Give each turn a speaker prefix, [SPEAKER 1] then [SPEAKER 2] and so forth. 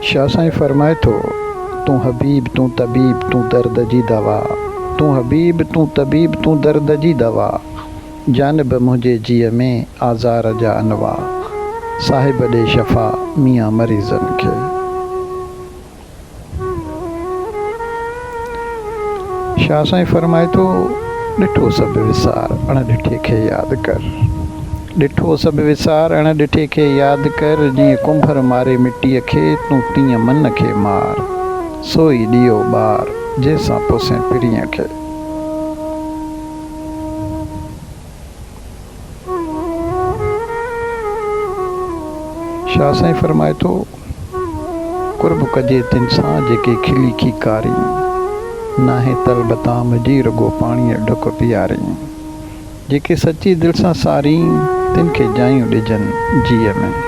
[SPEAKER 1] شاهه سائين فرمائي ٿو، تون حبيب تون طبيب تون درد جي دوا، تون حبيب تون طبيب تون درد جي دوا، جانب منهنجي جيء ۾ آزار جا انواع، صاحب ڏي شفا ميان مريضن کي. شاهه سائين فرمائي ٿو، ڏٺو سڀ وسار اڻ ڏٺي کي ياد ڪر. ڏٺو سڀ وسار اڻ ڏٺي کي ياد ڪر، جيئن ڪنڀر ماري مٽيء کي، تون تيئن من کي مار، سو ئي ڏيئو ٻار، جنهن سان پوسين پرينء کي. شاهه سائين فرمائي ٿو، قرب ڪجي تن سان جيڪي کلي کيڪارين، ناهي طلب طعام جي رڳو پاڻيء ڍڪ پيارين. جيڪي سچي دل سان سارين، تن کي جايون ڏجن جيء ۾.